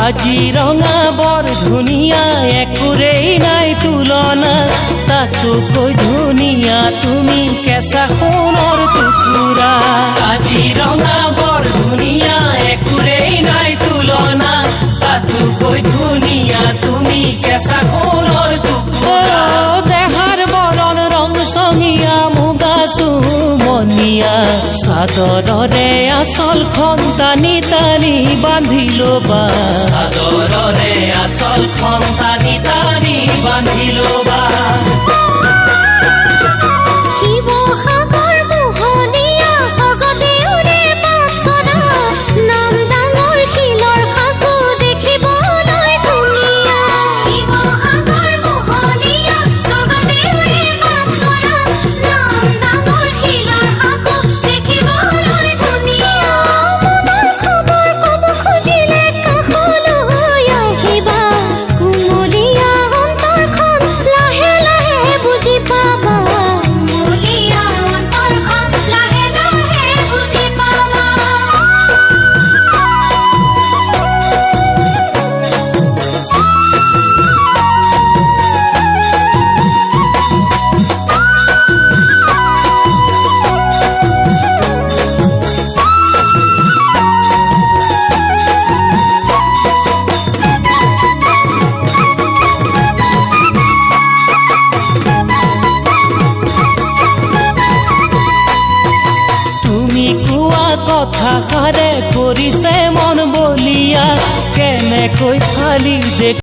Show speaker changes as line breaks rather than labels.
কাজিৰঙা বৰ ধুনীয়া, একোৰেই নাই তুলনা। তাতোকৈ ধুনীয়া তুমি কেঁচা সোণৰ টুকুৰা। কাজিৰঙা বৰ ধুনীয়া, একোৰেই নাই তুলনা। তাতোকৈ ধুনীয়া তুমি কেঁচা সোণৰ টুকুৰা। দেহাৰ বৰণ ৰং চঙীয়া, মুগা চুমনীয়া। চাদৰৰে আচলখন টানি টানি বান্ধি ল'বা। চাদৰৰে আচলখন টানি টানি বান্ধি ল'বা।
শিৱসাগৰ মোহনীয়া, স্বৰ্গদেউৰে বাঞ্ছনা। নাম ডাঙৰ শিলৰ সাঁকো, দেখিবলৈ ধুনীয়া। শিৱসাগৰ মোহনীয়া, স্বৰ্গদেউৰে বাঞ্ছনা। নাম ডাঙৰ শিলৰ সাঁকো, দেখিবলৈ ধুনীয়া। মনৰ খবৰ ক'ব খুজিলে কাষলৈ আহিবা। কুমলীয়া অন্তৰখন লাহে লাহে বুজি পাবা। কুমলীয়া অন্তৰখন লাহে লাহে বুজি পাবা।
তুমি কোৱা কথাষাৰে কৰিছে মন বলিয়া, কেনেকৈ ফালি দেখ